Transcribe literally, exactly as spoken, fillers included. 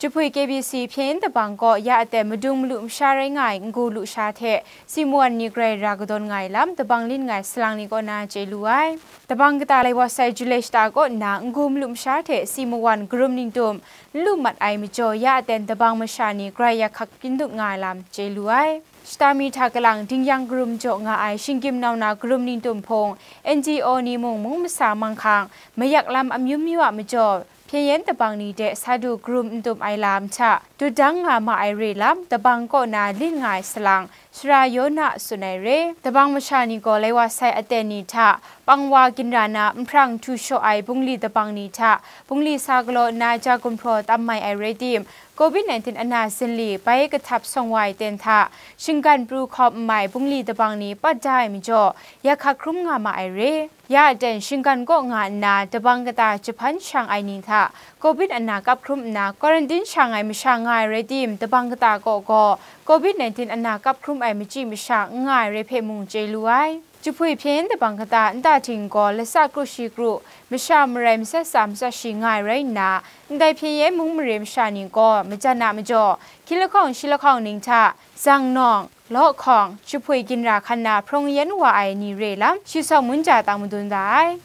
Jahpui K B C hpyen yin dabang kaw ya aten madung malu masha rai nga ai n-gu lusha hte si mawan ni grai ra kadawn nga ai lam dabang lin nga ai salang ni kaw na chye lu ai. Dabang kata lai wa sai Julai shata kaw nna n-gu malu masha hte si mawan karum ningtum n lu mat ai majaw ya aten dabang masha ni grai ya hkak kyin dup nga ai lam chye lu ai. Shata mi hta kalang dingyang karum jaw nga ai shinggyim nau na karum ningtum hpung, N G O ni mung mung masa manghkang, mayak lam amyu myu a majaw, hpyen yin dabang ni de sa du karum n tum ai lam hta, dut dang nga ma ai re lam, dabang kaw na lin nga ai salang, Sara Yona tsun ai re. Dabang masha ni gaw lai wa sai aten ni hta, pang wa ginra na, nhprang htu shaw ai bungli dabang ni hta, bungli sa galaw nna ja gumhpraw tam mai ai rai tim, covid nineteen ana zinli bai kahtap sawng wa ai ten hta, shinggan pru hkawm n mai bungli dabang ni pat da ai majaw, ya hkak hkrum nga ma ai re. Ya aten shinggan kaw nga nna dabang kata jahpan shang ai ni hta, covid ana kap hkrum nna quarantine shang ai masha nga ai rai tim, dabang kata kaw gaw covid nineteen ana kap hkrum ai machyi masha n nga ai rai hpe mung chye lu ai. Jahpui hpyen yin dabang kata nta hting gaw lasa kru shi kru, masha marai matsat tsa matsat shi nga ai rai nna, ndai hpyen yin mung mare masha ni gaw majan a majaw, hkyilahkawng shilahkawng ning hta, zangnawng, lawhkawng, jahpui ginra hkan na hprawng yen wa ai ni re lam, shi sawng mun ja tang madun da ai.